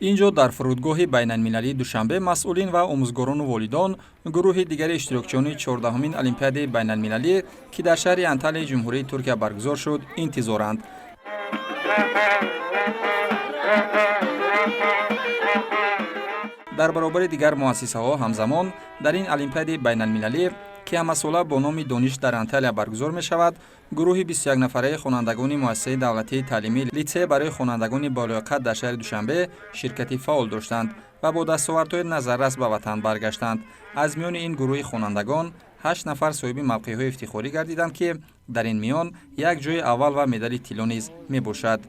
Ин ҷо, дар фурудгоҳи байналмилалии Душанбе, масъулин ва омӯзгорону волидон гурӯҳи дигари иштирокчиёни 14-умин олимпиадаи байналмилалӣ, ки дар шаҳри Анталияи Ҷумҳурии Туркия баргузор шуд, интизоранд. Дар баробари дигар муассисаҳо ҳамзамон дар ин олимпиадаи байналмилалӣ, ки ҳамасола бо номи «Дониш дар Анталия» баргузор мешавад, гурӯҳи 21 нафараи хонандагони муассисаи давлатии таълимии литсей барои хонандагони болаёқат дар шаҳри Душанбе ширкати фаъол доштанд ва бо дастовардҳои назаррас ба ватан баргаштанд. Аз миёни ин гурӯҳи хонандагон ҳашт нафар соҳиби мавқеъҳои ифтихорӣ гардиданд, ки дар ин миён як ҷои аввал ва медали тилло низ мебошад.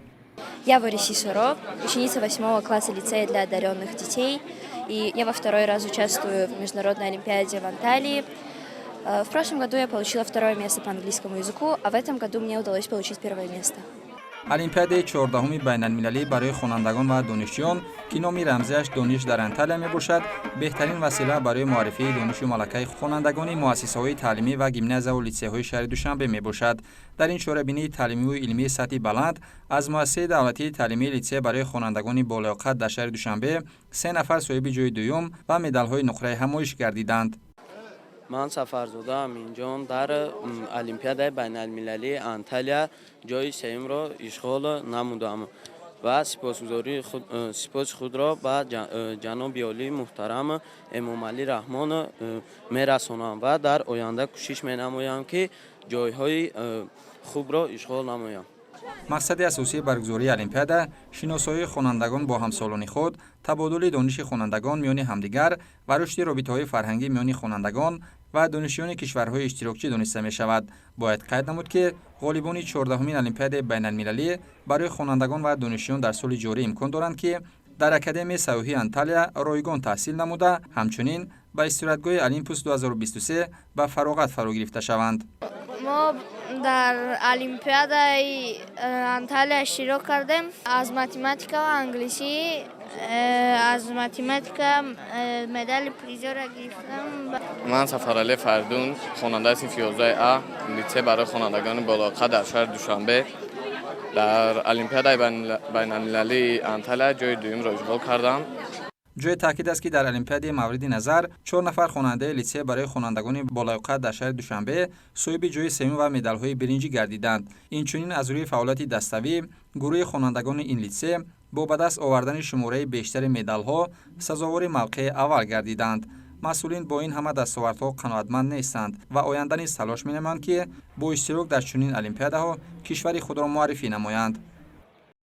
Я Вариси Суро, ученица восьмого класса лицея для одаренных детей. И я во второй раз участвую в Международной олимпиаде в Анталии. В прошлом году я получила второе место по английскому языку, а в этом году мне удалось получить первое место. Олимпиадаи 14-уми байналмилалӣ барои хонандагон ва донишҷӯён, ки номи рамзиаш «Дониш дар Анталия» мебошад, беҳтарин васила барои муаррифии донишу малакаи хонандагони муассисаҳои таълимӣ ва гимназияву литсейҳои шаҳри Душанбе мебошад. Дар ин чорабинии таълимиву илмии сатҳи баланд аз муассисаи давлатии таълимии литсей барои хонандагони болаёқат дар шаҳри Душанбе се нафар соҳиби ҷои дуюм ва медалҳои нуқраи ҳамоиш гардиданд. Ман Сафарзода Аминҷон, дар олимпиадаи байналмилалии Анталия ҷои сеюмро ишғол намудам ва сипоси худро ба ҷаноби олии муҳтарам Эмомалӣ Раҳмон мерасонам ва дар оянда кӯшиш менамоям, ки ҷойҳои хубро ишғол намоям. Мақсади асосии баргузории олимпиада шиносоии хонандагон бо ҳамсолони худ, табодули дониши хонандагон миёни ҳамдигар ва рушди робитаҳои фарҳангӣ миёни хонандагон ва донишҷӯёни кишварҳои иштирокчӣ дониста мешавад. Бояд қайд намуд, ки ғолибони 14-умин олимпиадаи байналмилалӣ барои хонандагон ва донишҷӯён дар соли ҷорӣ имкон доранд, ки дар Академияи сайёҳии Анталия ройгон таҳсил намуда, ҳамчунин ба истироҳатгоҳи Олимпус 2023 ба фароғат фаро гирифта шаванд. Мо дар олимпиадаи Анталия иштирок кардем. Аз математика ва англисӣ, аз математика медали призёра гирифтам. Ман Сафаралӣ Фаридун, хонандаи синфи 11 А, литсей барои хонандагони болаёқат дар шаҳри Душанбе, дар олимпиадаи байналмилалии Анталия ҷои дуюмро ишғол кардам. Ҷои таъкид аст, ки дар олимпиадаи мавриди назар чор нафар хонандаи литсей барои хонандагони болаёқат дар шаҳри Душанбе соҳиби ҷои сеюм ва медалҳои биринҷӣ гардиданд. Инчунин, аз рӯи фаъолияти даставӣ гурӯҳи хонандагони ин литсей бо ба даст овардани шумораи бештари медалҳо сазовори мавқеи аввал гардиданд. Масъулин бо ин ҳама дастовардҳо қаноатманд нестанд ва оянда низ талош менамоянд, ки бо иштирок дар чунин олимпиадаҳо кишвари худро муаррифӣ намоянд.